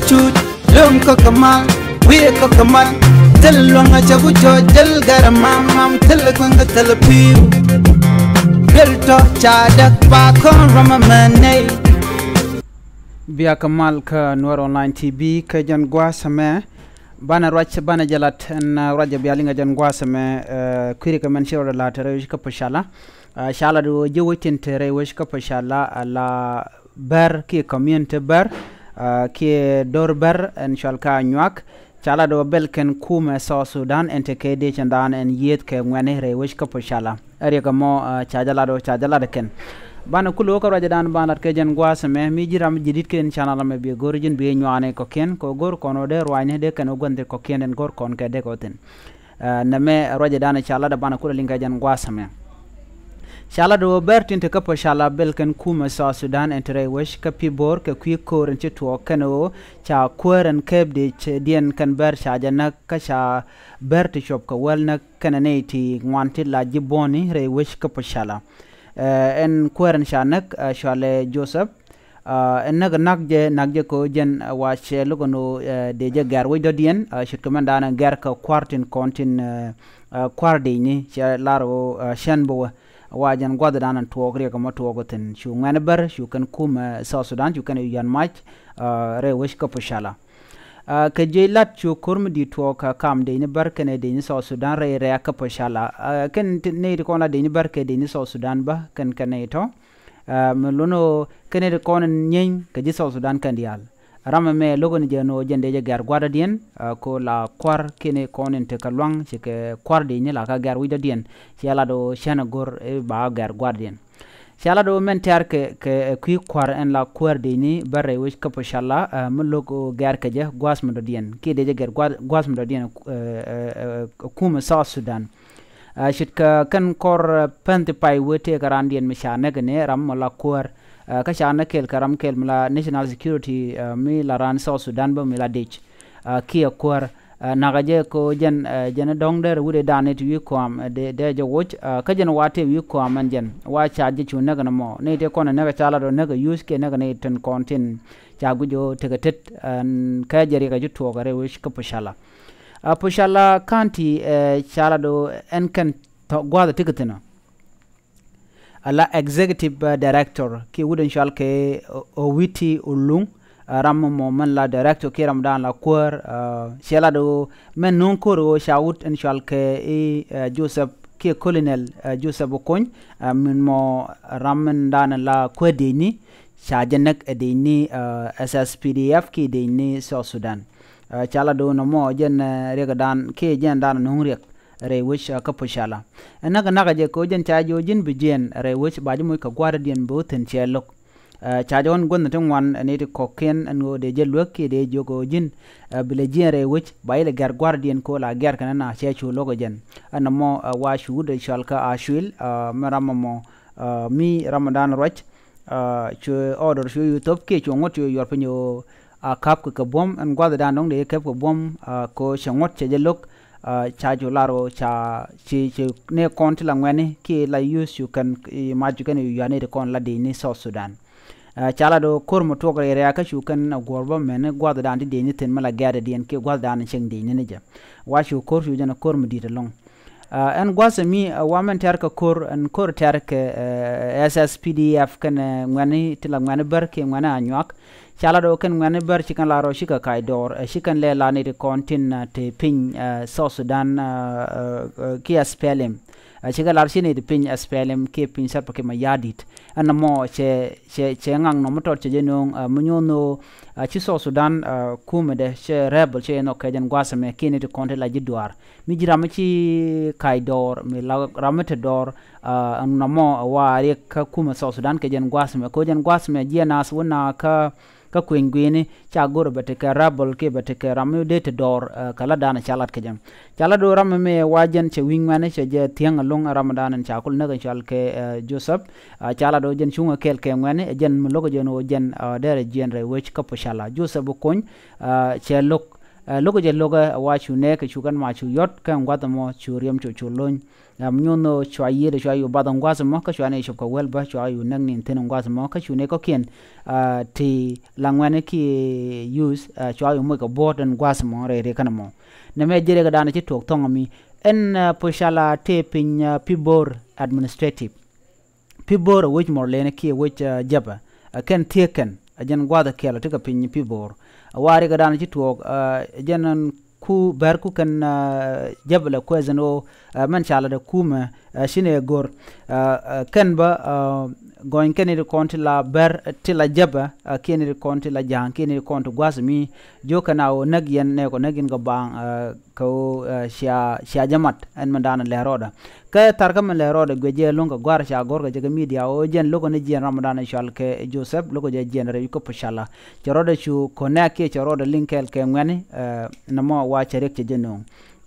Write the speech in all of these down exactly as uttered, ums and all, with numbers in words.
Cut luŋ kɔ kɛ mal, wiɛ kɔ kɛ mal. Thil luŋ a cɛ ku cɔ jɛl gɛr mam mam, thil kueŋ kɛ thil piu. Thil tɔ ca däk pa kɔn rɔm a mɛ nɛy. Bia kɛ mal kä Nuɛr Online T V kä jɛn gua̱a̱th ɛmɛ. Banɛ ruac banɛ jɛ lat ɛn, uh, ruac jɛ bia liŋ ɛ jɛn gua̱a̱th ɛmɛ, uh, kui̱ri kɛ mɛn ci rɔ dɛ lat rɛy wec kä Pocala. Uh, ca lat wä ji̱ wec tin te rɛy wec kä Pocala, uh, la Bär kiɛ community Bär, uh, kiɛ dor Bär ɛn cual ka Anyuak. Ca lat wä bɛl kɛn kumɛ South Sudan ɛn te kɛ dee cɛn daan ɛn yieth kɛ ŋuɛni rɛy wec kä Pocala. Ɛ riɛk ɛmɔ, uh, ca jɛ lat wä, ca jɛ lat kɛn. Banɛ kulɛ wä kä ruacɛ daan ban lat kɛ jɛn gua̱a̱th ɛmɛ, mi ji̱ ram ji̱ di̱t kɛn canɛl ɛmɛ bi go̱r ji̱n bi nyuani kɔ̱kiɛn, kɛ go̱r kɔn wä dee ruacni dee kɛn wä gua̱n dee kɔ̱kiɛn ɛn go̱r kɔn kɛ dee kɛ wä thi̱n. Uh, nɛmɛ ruacɛ daan ca lat ɛ banɛ kulɛ liŋ kɛ jɛn gua̱a̱th ɛmɛ. Ca lat wä Bär tin te kä Pocala bɛl kɛn kumɛ South Sudan ɛn te rɛy wec kä Pibor kɛ kui̱ ko̱r ɛn ci tuɔɔk kɛn wä ca kuäär ɛn kɛɛp dec diɛn kɛn Bär ca jɛ näk kä ca Bär ti cuɔp kɛ wäl näk kɛnɛ nɛy ti ŋuan ti la ji̱ buɔ̱ni rɛy wec kä Pocala. Uh, ɛn kuäär ɛn ca näk, uh, cualɛ Joseph. Uh, ɛn näk nak jɛ, nak jɛ kɛ ɣöö jɛn, uh, wa cɛ lo̱k ɛn ɣöö, uh, dee jɛ gɛr wec dɔ̱diɛn, uh, ce̱tkɛ mɛn daanɛ gɛr kɛ kua̱r tin kɔn tin, uh, uh, kua̱r dicni cɛ lar ɣöö, uh, cɛn bä wä. Wa jɛn gua̱th daanɛ tuɔɔk riɛk ɛmɔ tuɔɔk thi̱n. Cu ŋuɛ̈ni Bär, cu kɛn kumɛ, uh, South Sudan, cu kɛn ɛ yuan mac, uh, rɛy wec kä Pocala. Uh, kɛ jiec lat cu ko̱r mi di̱i̱t tuɔɔk, uh, kam dicni Bär kɛnɛ dicni South Sudan rɛy rɛ̈ɛ̈k kä Pocala. Uh, kɛn ti, nɛy ti kɔn la dicni Bär kɛ dicni South Sudan bä, kɛn kɛn nɛy tɔ̱. Uh, mi lun ɣöö kɛn nɛy ti kɔn in nyieeny kɛ ji̱ South Sudan kɛn diaal. Ram ɛmɛ lo̱k ɛn jɛ ɛn ɣöö jɛn dee jɛ gɛr gua̱a̱r dɔ̱diɛn, uh, kɛ ɣöö la kua̱r kiɛn kɔn in tekɛ lua̱ŋ cikɛ kua̱r dicni la kä gɛr wec dɔ̱diɛn. Cɛ lat ɣöö cɛn ɛ go̱r i̱ ba gɛr gua̱a̱r dɔ̱diɛn. Ca lat ɣöö mɛn tɛ̈r kɛ, kɛ, eh, kui̱ kua̱r ɛn la kuäär dicni Bär rɛy wec kä Pocala, eh, mi lo̱k ɣöö gɛr kɛ jɛ gua̱a̱th mi dɔ̱diɛn. Kiɛ dee jɛ gɛr gua̱a̱th, gua̱a̱th mi dɔ̱diɛn, eh, eh, eh, eh, kumɛ South Sudan. Eh, ce̱tkɛ kɛn kɔr, eh, Pɛnthi Pay wee tëëkɛ raandiɛn mi ca näk ni ram mɔ la kuäär. Eh, kä ca näk kɛɛl kɛ ram kɛɛl mi la national security, eh, mi la raan South Sudan bä mi la dec. Ah, kiɛ kuäär, ah, nakä jɛ kɛ ɣöö jɛn, ah, jɛn dɔ̱ŋ dee rɛ wi̱cdɛ dan ni ti wi̱i̱ kɔam, ah, dee, dee jɛ woc, ah, kä jɛn wa tëë wi̱i̱ kɔam ɛn jɛn. Wa ca jɛ cu näk nɔmɔ. Ni tëë kɔn näk ca lat ɣöö näk ɛ yuuth kiɛ näk ni tin kɔn tin ca guic ɣöö tekɛ tet, ah, kɛ jɛ riɛk ɛ ci tuɔɔk ɛ rɛy wec kä Pocala. Ah, Pocala County, eh, ca lat ɣöö ɛn kɛn tɔ̱ gua̱a̱th ɛ tekɛ thi̱n ɔ. Ala executive, uh, director kiɛ wut in cual kɛ, uh, Owiti Olung, uh, ram mɔ mɛn la director kiɛ ram dan la kuäär, uh, cɛ lat ɣöö mɛn no̱o̱ŋ ko̱r ɣöö ca wut in cual kɛ i̱, uh, Joseph kiɛ Colonel, uh, Joseph Okony, uh, min mɔ ram min dan la kuäär dicni ca jɛ näk ɛ dicni, uh, S S P D F kiɛ dicni South Sudan. Uh, ca lat ɣöö nɔmɔ jɛn, uh, riɛk dan kiɛ jɛn dan no̱o̱ŋ riɛk rɛy wec, uh, kä Pocala. Ɛ näk näk jɛ kɛ ɣöö jɛn ca jiök ji̱n bi jiɛɛn rɛy wec ba ji̱ moc kɛ gua̱a̱r dɔ̱diɛn bi wä thi̱n cɛ lo̱k. Uh, ca jɛ ɣɔn guänh ti ŋuan, uh, ni ti kɔ̱kiɛn ɛn ɣöö dee jɛ luäk kiɛ dee jiök ɣöö ji̱n, uh, bi lɛ jiɛɛn rɛy wec ba ji̱ lɛ gɛr gua̱a̱r dɔ̱diɛn kɛ ɣöö la gɛr kɛn ɛn a cɛ cu lo̱k ɛ jɛn. Ɛn ɛmɔ, uh, wa cu wut ɛ cɔal kä Acuil, uh, mi ram ɛmɔ, uh, mi ram ɛ dan ruac, uh, cu order cu yuɔr thop kiɛ cu ŋuɔ̱t cu yuɔr piny ɣöö a ka̱p kɛ kɛ buɔ̱m, ɛn gua̱th dan dɔ̱ŋ dee kɛp kɛ buɔ̱m, ah, kɛ ɣöö cɛ ŋuɔ̱t cɛ jɛ lo̱k, ah, ca cu lar ɣöö ca ci, ci ni kɔn ti la ŋuɛ̈ni kiɛ la yuuth cu kɛn i̱ mac cu kɛn i̱ yuani ti kɔn la dicni South Sudan. Ah, ca lat ɣöö ko̱r mi tuɔk rɛy rɛ̈ɛ̈kä cu kɛn a guɔ̱r bä mɛni gua̱th dan ti dicni thi̱n mi la gɛ̈t dɔ̱diɛn kiɛ gua̱th dan cieŋ dicni ni jɛ. Wa cu ko̱r cu jɛn a ko̱r mi di̱i̱t ɛlɔ̱ŋ. Ah, ɛn gua̱th mi, ah, wa mɛn tɛ̈r kɛ ko̱r, ɛn ko̱r tɛ̈r kɛ, eh, S S P D F kɛnɛ, eh, ŋuɛ̈ni ti la ŋuɛ̈ni Bär kiɛ ŋuɛ̈ni Anyuak. Ca lat ɣöö kɛn ŋuɛ̈ni Bär ci kɛn lar ɣöö cikɛ kac dɔɔr, eh, ci kɛn lɛ lar ni ti kɔn tin, ah, ti piny, eh, South Sudan, ah, eh, eh, kiɛ S P L M. Ah, cikɛ lar ci ni ti piny S P L M kiɛ piny Salva Kiir Mayardit. Ɛn nɔmɔ cɛ, cɛ, cɛ ŋaŋ nɔmɔ tɔt cɛ jɛ nööŋ, ah, mi nyuɔ̱n ɣöö, ah, ci South Sudan, ah, kumɛdɛ cɛ rebel cɛ nhɔk kɛ jɛn gua̱th ɛmɛ kiɛ ni ti kɔn ti la ji̱ duaar. Mi ji̱ ram mi ci kac dɔɔr, mi la ram mi te dɔɔr, ah, nɔmɔ wa riɛk kä kumɛ South Sudan kɛ jɛn gua̱th mɛ. Kɛ jɛn gua̱th mɛ jiɛ naath wä na kä, kä kueny gui̱ni ca go̱r bɛ tekɛ rebel kiɛ bɛ tekɛ ram mi dee te dɔɔr, ah, kɛ la dan ca lat kɛ jɛ. Ca lat ɣöö ram mi wa jɛn cɛ wi̱i̱ ŋuɛ̈ni cɛ jɛ thiäŋ ɛlɔ̱ŋ ram dan ca kul näk in cɔal kɛ, ah, Joseph. Ah, ca lat ɣöö jɛn cuŋ ɛ kɛɛl kɛ ŋuɛ̈ni, ɛ jɛn mi lo̱k jɛn ɣöö jɛn, ah, derɛ jiɛn rɛy wec kä Pocala. Joseph Okony, ah, cɛ lo̱k Ɛ, lo̱kɛ jɛ lo̱kɛ ɛ wa cu nɛɛk kɛ cu kɛn ma cu yɔ̱t kɛ ŋua̱th ɛmɔ cu riɛm cu cu lony. Ɛ, mi nyuɔ̱n ɣöö cua yiëëdɛ cua cu bath ŋua̱th ɛmɔ kä cua nɛy cop kɛ wäl bä cua cu näk ni̱n thi̱n ŋua̱th ɛmɔ kä cu nɛy kɔ̱kiɛn, ɛ, ti la ŋuɛ̈ni kiɛ youth, ɛ, cua cu moc kɛ buɔ̱ɔ̱t ɛn gua̱th ɛmɔ rɛy rɛy kɛn ɛmɔ. Nɛmɛ ji̱ rɛy kɛ da̱a̱n ci tuɔɔk thɔ̱ŋ ɛmi ɛn, ɛ, Pocala tëë piny, ɛ, Pibor Administrative. Pibor ɛ wec Mɔrleni kiɛ wec, ɛ, Jɛpɛ. Ɛ kɛn thiek kɛn ɛ jɛn gua̱th ɛ kɛl ɛ tekɛ piny Pibor. Ɛ wa riɛkɛ da̱a̱n ci tuɔɔk, ɛ, jɛn ɛn ku bɛr ku kɛn, ɛ, Jɛpɛ lɛ kuɛth ɛn ɣöö, ɛ, mɛn ca lat ɛ kumɛ, ɛ, ci nɛy go̱r. Ɛ, ɛ, kɛn bä, ɛ, gɔny kɛn i̱ ti kɔn ti la bɛr, ɛ, ti la Jɛpɛ, ɛ, kiɛn i̱ ti kɔn ti la Ja̱a̱ŋ kiɛn i̱ ti kɔn ti gua̱th ɛmi. Jiökɛ na ɣöö näk yɛn nɛɛkɔ näk yɛn kɛ baaŋ, ɛ, kɛ ɣöö, ɛ, cia, cia jɛ mat ɛn mɛn da̱a̱n lɛr rɔɔdɛ. Kä tharkä mɛn lɛr rɔɔdɛ guic jɛ lo̱ŋ kɛ gɔ̱a̱r ca gɔ̱r kɛ jɛ kɛ media ɣöö jɛn lo̱kɛ ni jiɛn ram mɛn da̱a̱n cɔal kɛ Joseph lo̱kɛ jɛ jiɛn rɛy wi̱c kä Pocala. Cɛ rɔɔdɛ cu connect kiɛ cɛ rɔɔdɛ link kɛɛl kɛ ŋuɛ̈ni, ɛ, nɛmɔ wa cɛ riɛk cɛ jɛ nööŋ.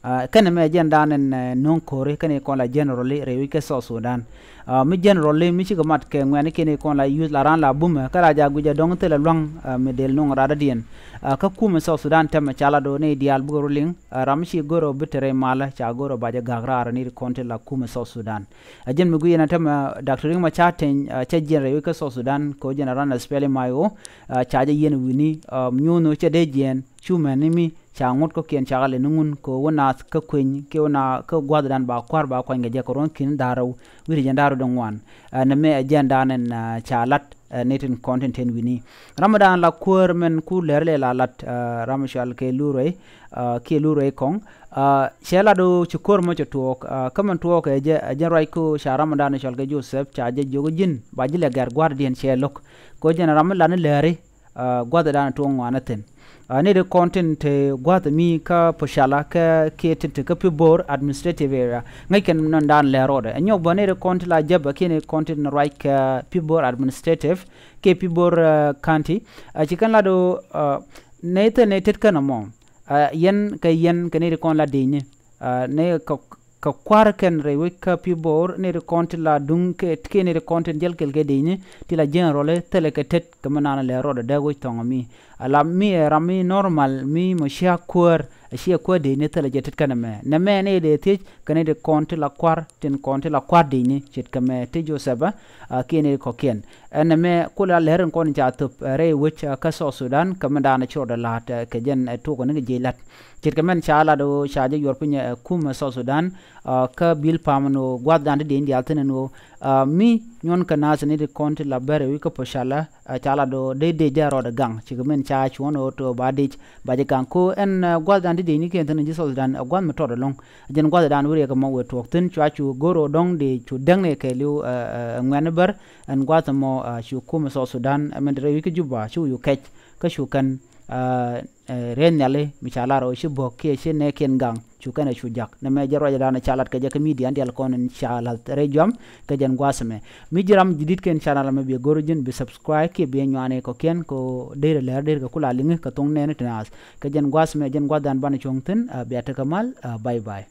Ɛ, kɛn ɛmɛ jɛn da̱a̱n ɛn, ɛ, nööŋ ko̱ri kɛn i̱ kɔn la generally rɛy wi̱c kä South Sudan. Ɛ, mi generally mi cikɛ mat kɛ ŋuɛ̈ni kiɛn i̱ kɔn la youth la raan la bumɛ kä la ja guic ɛ dɔ̱ŋ thilɛ lua̱ŋ, ɛ, mi dël nööŋ raadädiɛn. Ɛ, kä kumɛ South Sudan tɛmɛ ca la do̱ ni diaal bikɛ rɔ liŋ, ɛ, ram mi ci go̱r ɛ bi te rɛy malä ca go̱r ɛ ba jɛ ga̱k raar ni ti kɔn ti la kumɛ South Sudan. Ɛ jɛn mi guic ɛn ɛ tɛmɛ Doctor Riek Machar Teny, ɛ, cɛ jiɛn rɛy wi̱c kä South Sudan kɛ ɣöö jɛn ɛ ran ɛ S P L M I O, ɛ, ca jɛ yiɛn wi̱ni, ɛ, nyuuth ni ɣöö cɛ dee jiɛn cu mɛni mi ca ŋot kɔ̱kiɛn ca kɛ lɛ ni ŋun kɛ ɣöö wä naath kä kueny kiɛ wä naath kä gua̱thdan ba kua̱r ba kuany kɛ jɛ kɛ ruɔ̱n ki̱n da̱rɛw wi̱cdɛ jiɛn da̱rɛw dɔ̱ŋ ŋuan. Ɛ, nɛmɛ ɛ jɛn da̱a̱n ɛn, ɛ, ca lat, ɛ, ni tin kɔn tin ten wi̱ni. Ram mi da̱a̱n la kuäär mɛn ku lɛr lɛ la lat, ɛ, ram mi cɔal kɛ Lurey, ɛ, kiɛ Lurey Kɔŋ. Ɛ, cɛ lat ɣöö ci ko̱r mɔ cɛ tuɔɔk, ɛ, kä mɛn tuɔɔk ɛ jɛ, ɛ, jɛn ruac kä ca ram mi da̱a̱n cɔal kɛ Joseph ca jɛ jiök ji̱n ba ji̱ lɛ gɛr gua̱a̱rdiɛn cɛ lo̱k. Kɛ ɣöö jɛn ram mi lat ni lɛri, ɛ, gua̱thdan tuɔɔk ŋuan ni thi̱n. Ɛ, ni ti kɔn tin te gua̱th mi kä Pocala kä kiɛ tin te kä Pibor Administrative Area. Ŋäc kɛn nɔn da̱a̱n lɛr rɔɔdɛ. Ɛ nyɔk bä ni ti kɔn tin la Jɛpɛ kiɛ ni kɔn tin ruac kɛ Pibor Administrative kiɛ Pibor, ɛ, County. Ɛ, ci kɛn lat ɣöö, ɛ, nɛy thil nɛy tet kɛn ɛmɔ. Ɛ, yɛn kɛ yɛn kɛ ni ti kɔn la di̱i̱ni. Ɛ, ni kɛ kɛ kua̱r kɛn rɛy wec kä Pibor ni ti kɔn ti la duŋ kɛ, kɛ ni ti kɔn ti jäl kɛl kɛ di̱i̱ni ti la generally thilɛ kɛ tet kɛ mi naan lɛ rɔɔdɛ dee wec thɔŋ mi. Ala mi ɛ ram mi normal mi mɔ cia kuäär, ɛ cia kuäär di̱i̱ni thilɛ jɛ tet kɛn ɛmɛ. Nɛmɛ ni dee thiec kɛ ni ti kɔn ti la kua̱r, tin kɔn ti la kua̱r di̱i̱ni ce̱tkɛ mɛ ti Joseph, ɛ, kiɛ ni ti kɔ̱kiɛn. Ɛn ɛmɛ kulɛ a lɛr in kɔn in ca thöp, ɛ, rɛy wec, ɛ, kä South Sudan kɛ mi daanɛ ci rɔɔdɛ la̱a̱t, ɛ, kɛ jɛn, ɛ, tuɔk ni kɛ jiec la̱t. Ce̱tkɛ mɛn ca lat ɣöö ca jɛ yuɔr piny, ɛ, kumɛ South Sudan, ɛ, kä bil pam ni ɣöö gua̱thdan ti dieny diaal thi̱n ɛn ɣöö, ɛ, mi nyuɔn kɛ naath ni ti kɔn ti la bɛr ɛ wi̱c kä Pocala, ɛ, ca lat ɣöö dee dec dee rɔɔdɛ gaŋ. Ce̱tkɛ mɛn ca cuɔ̱n ɣöö ti ɣöö ba dec ba jɛ gaŋ. Ko ɛn, ɛ, gua̱thdan ti dieny ni kiɛn thi̱n ɛ ji̱ South Sudan, ɛ, gua̱th mi tɔt ɛlɔ̱ŋ. Ɛ jɛn gua̱thdan wä riɛk ɛmɔ wëë tuɔɔk thi̱n cua cu go̱r ɣöö dɔ̱ŋ dee cu däŋ ni kɛɛliw, ɛ, ɛ, ŋuɛ̈ni bär. Ɛn gua̱th ɛmɔ, ɛ, cu kumɛ South Sudan, ɛ, mɛn te rɛy wi̱c kä Juba cu wi̱i̱ kɛc kä cu kɛn, ɛ, ɛ, rɛy nhiali mi ca lar ɣöö ci bɔ̱k kiɛ ci nɛɛkiɛn gaŋ cu kɛn ɛ cu jak. Nɛmɛ jɛ ruacdan ca lat kɛ jɛ kä media in diaal kɔn in ca la̱th rɛy juam kɛ jɛn gua̱a̱th ɛmɛ. Mi ji̱ ram ji̱ di̱t kɛn channel ɛmɛ bi go̱r ji̱n bi subscribe kiɛ bi nyuani kɔ̱kiɛn kɛ ɣöö dee lɛr dee kɛ kula liŋi kɛ thoŋ nɛɛni ti naath. Kɛ jɛn gua̱a̱th ɛmɛ jɛn gua̱a̱thdan banɛ cuɔ̱ŋ thi̱n, ɛ, bia tekɛ mal, ɛ, bye bye.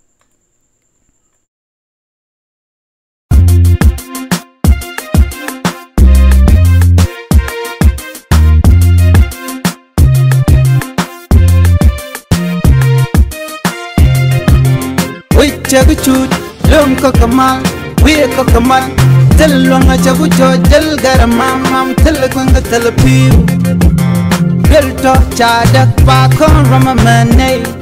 Wec cɛ bi cuc lom kä kɛ mal, wi̱i̱ kä kɛ mal. Thil luɔ̱ŋ a cɛ bi cɔc jɛl gɛr mam mam thil kueŋ kä thil pi̱i̱u. Duel tɔ ca däk ba kɔn ram a mɛn nɛy.